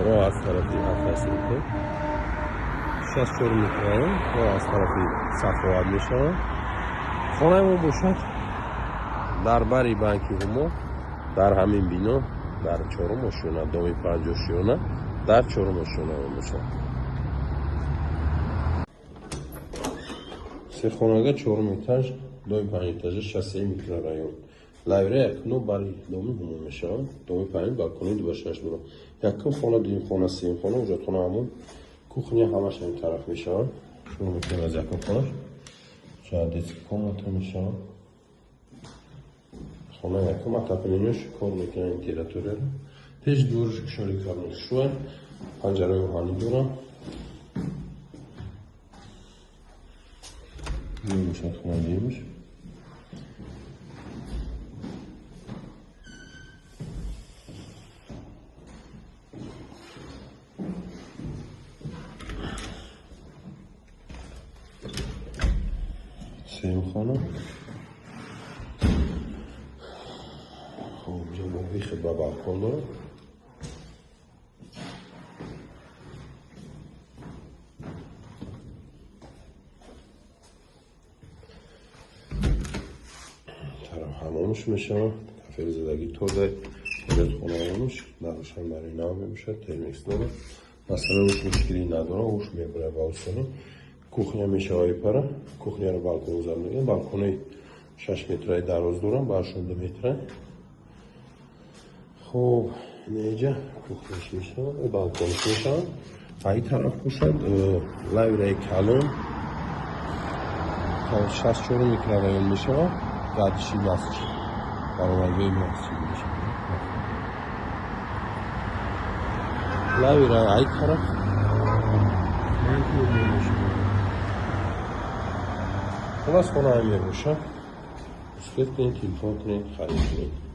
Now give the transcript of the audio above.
Роҳ аз тарафи Афросинто 64 микрорайон, роҳ аз тарафи Саховат мешавад. Хонаи мо бошад дар бари банки Ҳумо, дар ҳамин бино, дар чорум ошёна, доми панҷошёна, дар чорум ошёна мебошад. Сехонага чорум этаж, доми панҷэтажа, 63 микрорайон. Лавра якно бари доми Ҳумо мешавад. Доми панҷ балкони 26 дорад. Якум хона, дуюм хона, сеюм хона, ҳуҷҷатхона, ҳамон кухня ҳамаш ҳамин тараф мешавад. Шурӯъ мекунем аз якум хонаш. Шояд детский комната мешавад. Хона якум отоплениеш кор мекунад, вентиляторро. Пеш дворш кушоди калон шуад, панҷараи оҳанӣ дорад. Мебошад хона дуюмаш. Сеюм хона. Хоб, инҷо бо выход ба балкон дорад. Тараф ҳамомш мешавад. Кафели задагӣ тоза, ҳоҷатхонаамш нарушан барои нав мебошад, термикс дорад. Масалан, уш мушкилӣ надорад, уш мебарад ба осонӣ. Кухня мешавад ипара, кухняро балкон зад мекунад. Балкони 6 метраи дароз дорам, ба 82 метра. Хоб, инҷа кухняш мешавад, балконш мешавад. А ин тараф бошад, лавраи калон 64 микрорайон мешавад, гардиши масҷид, баромадгоҳи масҷид мешавад. Лавра ай тараф мешавад. Хулас, хона ҳам мебошад. Успеть кунед, телефон кунед, харид кунед.